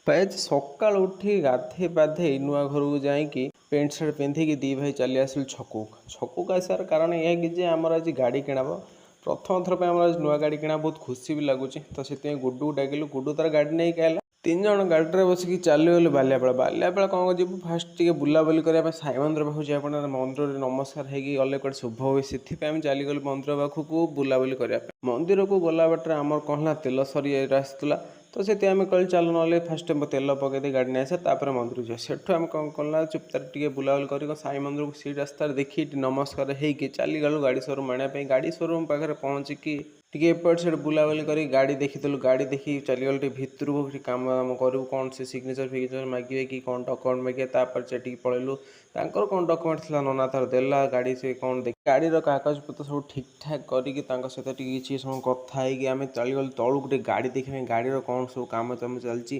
ଭାଇ, ଆଜି ସକାଳୁ ଉଠି ଗାଧେଇ ପାଧେଇ ନୂଆ ଘରକୁ ଯାଇକି ପ୍ୟାଣ୍ଟ ସାର୍ଟ ପିନ୍ଧିକି ଦୁଇ ଭାଇ ଚାଲି ଆସିଲୁ ଛକକୁ। ଛକକୁ ଆସିବାର କାରଣ ଏହା କି ଯେ ଆମର ଆଜି ଗାଡ଼ି କିଣାବ। ପ୍ରଥମ ଥର ପାଇଁ ଆମର ଆଜି ନୂଆ ଗାଡ଼ି କିଣା, ବହୁତ ଖୁସି ବି ଲାଗୁଛି। ତ ସେଥିପାଇଁ ଗୁଡୁକୁ ଡାକିଲୁ। ଗୁଡୁ ତାର ଗାଡ଼ି ନେଇକି ଆଇଲା। ତିନି ଜଣ ଗାଡ଼ିରେ ବସିକି ଚାଲିଗଲୁ ବାଲିଆପାଳ। ବାଲିଆପାଳ କ'ଣ ଯିବୁ? ଫାଷ୍ଟ ଟିକେ ବୁଲାବୁଲି କରିବା ପାଇଁ ସାଇ ମନ୍ଦିର ପାଖକୁ ଯିବା ପାଇଁ। ମନ୍ଦିରରେ ନମସ୍କାର ହେଇକି ଗଲେ କୁଆଡ଼େ ଶୁଭ ହୁଏ, ସେଥିପାଇଁ ଆମେ ଚାଲିଗଲୁ ମନ୍ଦିର ପାଖକୁ ବୁଲାବୁଲି କରିବା ପାଇଁ। ମନ୍ଦିରକୁ ଗଲା ବାଟରେ ଆମର କ'ଣ ହେଲା, ତେଲ ସରି ଆସିଥିଲା। ତ ସେଥିପାଇଁ ଆମେ କହିଲୁ, ଚାଲ ନହେଲେ ଫାଷ୍ଟ ତେଲ ପକେଇ ଦେଇ ଗାଡ଼ି ନେଇ ଆସିବା, ତାପରେ ମନ୍ଦିରକୁ ଯିବା। ସେଠୁ ଆମେ କ'ଣ କଲା, ଚୁପଚାପ ଟିକେ ବୁଲାବୁଲି କରି ସାଇ ମନ୍ଦିରକୁ ସେଇ ରାସ୍ତାରେ ଦେଖି ନମସ୍କାର ହେଇକି ଚାଲିଗଲୁ ଗାଡ଼ି ସୋରୁମ୍ ଆଣିବା ପାଇଁ। ଗାଡ଼ି ସୋରୁମ୍ ପାଖରେ ପହଞ୍ଚିକି ଟିକେ ଏପଟ ସେପଟ ବୁଲାବୁଲି କରି ଗାଡ଼ି ଦେଖିଦେଲୁ। ଗାଡ଼ି ଦେଖିକି ଚାଲିଗଲୁ ଟିକେ ଭିତରକୁ, ଟିକେ କାମ ଦାମ କରିବୁ। କ'ଣ ସେ ସିଗ୍ନେଚର୍ ଫିଗ୍ନେଚର୍ ମାଗିବେ କି କ'ଣ ଡକୁମେଣ୍ଟ ମାଗିବେ। ତାପରେ ସେଠିକି ପଳେଇଲୁ। ତାଙ୍କର କ'ଣ ଡକୁମେଣ୍ଟ ଥିଲା, ନନା ତାର ଦେଲା। ଗାଡ଼ି ସେ କ'ଣ ଦେଖି ଗାଡ଼ିର କାଗଜପତ୍ର ସବୁ ଠିକ୍ଠାକ୍ କରିକି ତାଙ୍କ ସହିତ ଟିକେ କିଛି ସମୟ କଥା ହେଇକି ଆମେ ଚାଲିଗଲୁ ତଳକୁ ଟିକେ ଗାଡ଼ି ଦେଖିବା ପାଇଁ, ଗାଡ଼ିର କ'ଣ ସବୁ କାମ ଦାମ ଚାଲିଛି।